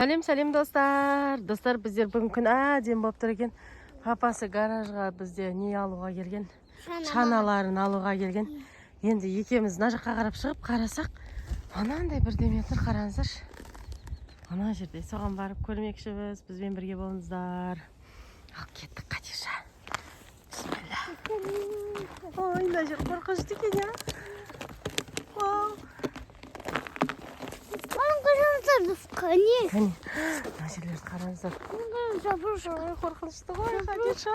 Сәлем, сәлем, достар! Достар, біздер бүгін күн әдемі болып тұр екен. Папасы гаражға бізде не алуға келген? Шаналарын алуға келген. Енді екеуміз мына жаққа қарап шығып қарасақ, анандай бірдеме тұр, қараңыздаршы. Ана жерде, соған барып көрмекшіміз. Бізбен бірге болыңыздар. Ал кеттік, Қадиша. Бисмилля. Ой, мына жер қорқынышты екен, иә. Вау. Не? Кәне, мына жерлерді қараңыздар. Заброшка. Ой, қорқынышты ғой, Қадиша.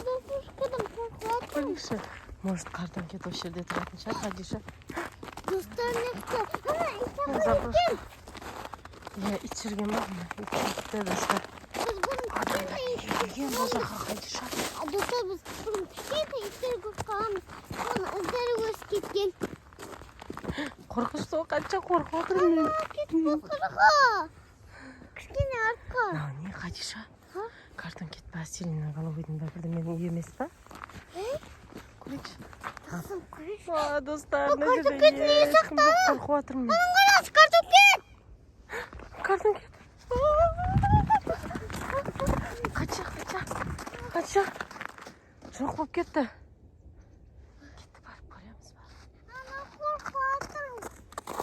Заброшкадан қорқып. Көрейікші. Может, картон-кет осы жерде тұратын шығар, Хадиша. Достар, ана Заброшка. Иә, ит жүрген ба? Мына ит кетті, достар. Біз бұрын Адамдар жүрген бұл жаққа, Хадиша. Достар, біз бұрын кішкентай иттер көріп қалғанбыз. Соның іздері өсіп кеткен. Қорқынышты ғой, қанша қорқып отырмын мен. Кетіп қалды. Кішкене артқа. Мынау не, Хадиша? Ха? Картон-кет па, сиреноголовыйдың ба, бірдеменің үйі емес па? Көрейікші. Тақсым, көрейікші. А, достар, Бұл мына жерде картон-кеттің үйі ешкім жоқ, қорқып отырмын мен. Қарашы, картон-кет. Картон-кет. Қанша, қанша, қанша. Жоқ болып кетті. Кетті, барып көреміз ба? Ана, қорқып жатырмын.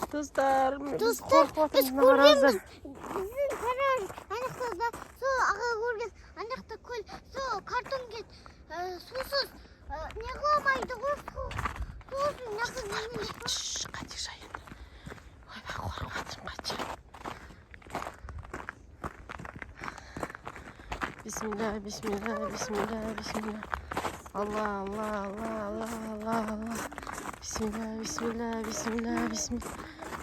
Достар, біз Достар, қорқып біз отырмыз, мына қараңыздар. көргенбіз. Біздің гараж ана жақта да, сол аға көрген, ана жақта көл, сол картон-кет сусыз не қыламайды ғой, сусыз мына жақта немен. Шш, Қадиша енді. Ойбай, қорқып жатырмын, Қадиша. Бисмилля, бисмилля, бисмилля, бисмилля. Алла, Алла, Алла, Алла, Алла, Алла. Бисмилля, бисмилля, бисмилля, бисмилля.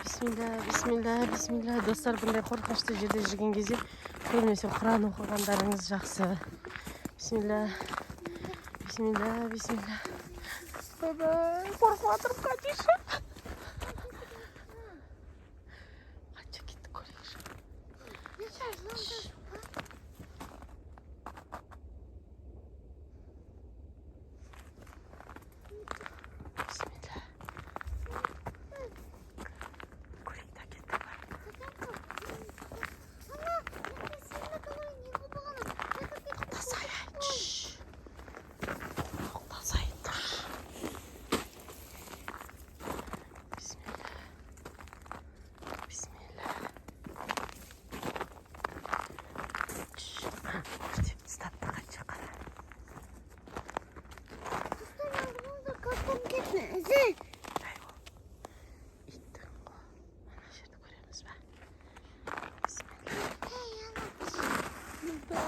Бисмилля, бисмилля, бисмилля. Достар, бұндай қорқынышты жерде жүрген кезде көбінесе Құран оқығандарыңыз жақсы. Бисмилля, бисмилля, бисмилля. Ойбай, қорқып жатырмын, Қадиша. Қанша, кеттік, көрейікші. Шш. Бисмилля. Көрейік та, кеттік барып. Тоқтасай, шш. Тоқтасай, тұр. Бисмилля. Бисмилля. Шш. Өртеп тастапты, Қадиша, қара. Картон-кеттің ізі. Әй, ол иттің ғой. Ана жерді көреміз ба? Бисмилля.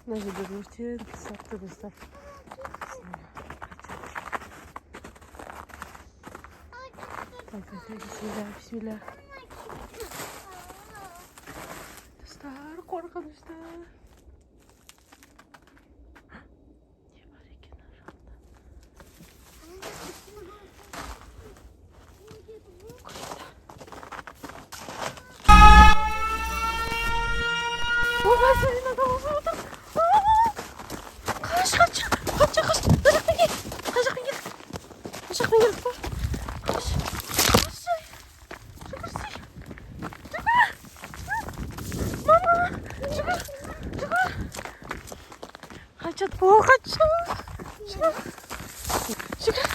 Мына жерде өртеніп тастапты, достар. Бисмилля. Так, так, так, бисмилля, бисмилля. Достар, қорқынышты. Не бар екен ар жақта? Көрейік та. Ойбай, сиреноголовый отыр. Қаш, қаш, қаш, қаш. Мына жақпен кел. Мына жақпен кел. Мына жақпен кел. Қаш. Қаш. Жүгірсей. Жүгір. Мама. Жүгір. Жүгір. Қачат, о, қаш. Жүгір. Жүгір.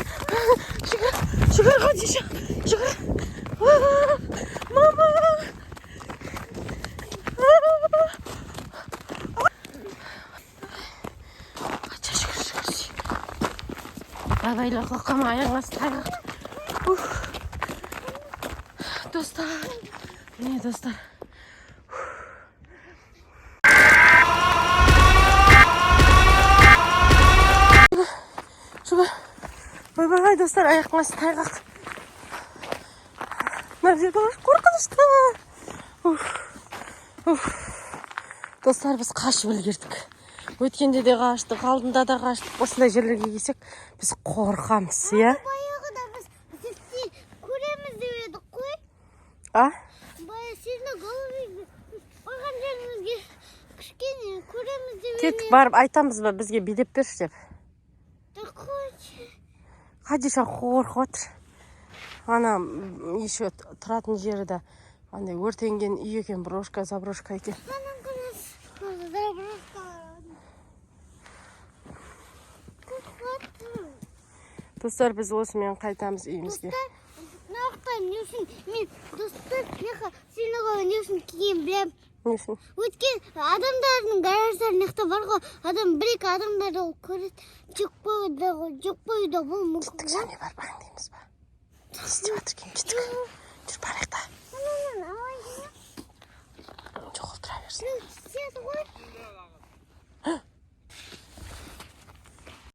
Жүгір. Жүгір, Хадиша. Жүгір. Мама. Қача, жүгір, жүгір. Абайла, қорқама, аяғың асты тайғақ. Уф. Достар, міне, достар. Жүгір. Ойбай, достар, аяқтың асты тайғақ. Мына жерде қорқынышты. Уф. Уф. Достар, біз қашып үлгердік. Өткенде де қаштық, алдында да қаштық. Осындай жерлерге келсек, біз қорқамыз, иә? Баяғыда біз зерттей көреміз деп едік қой. А? Баяғы сиреноголовый барған жерімізге кішкене көреміз деп. Кеттік, барып айтамыз ба, бізге билеп берші деп. Қойшы. Хадиша қорқып отыр. Ана еще тұратын жері де Андай өртенген үй екен, брошка, заброшка екен. Аның күні заброшка. Қорқытты. Достар, біз осымен қайтамыз үйімізге. Достар, мына жақта не үшін мен, достар, мына синагога не үшін киген білемін. Не үшін? Өйткені адамдардың гараждары мына жақта бар ғой. Адам бір екі адамдар ол көреді. Жеп қоюда ғой, жеп қоюда бұл мүмкін Кеттік. Ғой. Және барып аңдимыз ба? Не істеп жатыр екен? Кеттік.